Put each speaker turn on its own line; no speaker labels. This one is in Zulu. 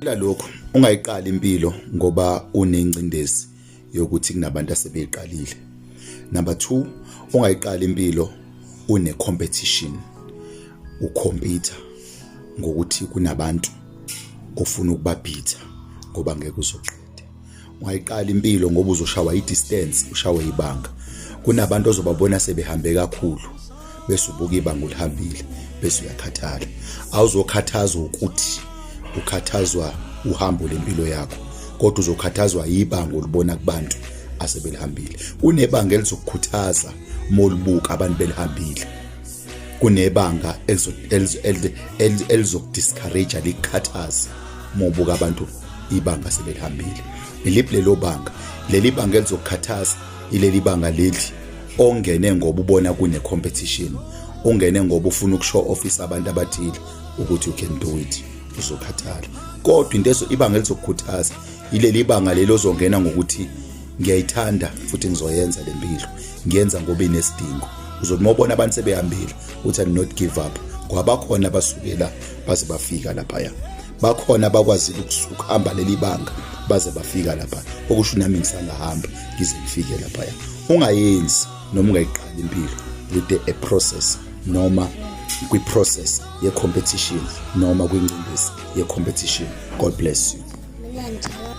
Lokho ungayiqali impilo ngoba unengcindezi yokuthi kunabantu asebeyiqalile. Number 2, ungayiqali impilo une competition, ukhompyutha ngokuthi kunabantu ofuna ukubabhitha, ngoba ngeke uzoqede. Ungayiqala impilo ngoba uzoshawa i-distance, ushawe ibanga. Kunabantu ozobabona sebehambe kakhulu, bese ubuka ibanga olihambile, bese uyakhathala. Awuzokhathazwa ukuthi ukhathazwa uhambo lempilo yakho, kodwa uzokhathazwa ibanga olibona kubantu asebelihambile. Kunebanga elizokukhuthaza molibuka abantu belihambile, kunebanga elizokudiscourage, likukhathaze mawubuka abantu ibanga sebelihambile. Iliphi lelo banga? Leli banga elizokukhathaza ileli banga leli ongene ngoba ubona kune competition, ungene ngoba ufuna ukushow off abantu abathile ukuthi you can do it, uzokhathala. Kodwa into eso ibanga elizokukhuthaza ileli banga lelo ozongena ngokuthi ngiyayithanda futhi ngizoyenza lempilo, ngiyenza ngoba inesidingo. Uzothi mawubona abantu sebehambile uthi, "I not give up," ngoba bakhona abasukela baze bafika laphaya, bakhona abakwazile ukuhamba leli banga baze bafika lapha, okusho nami ngisangahamba ngize ngifike laphaya. Ungayenzi noma ungayiqali impilo with a process noma kwi-process ye-competition noma kwingcindezi ye-competition. God bless you.
Mina njalo.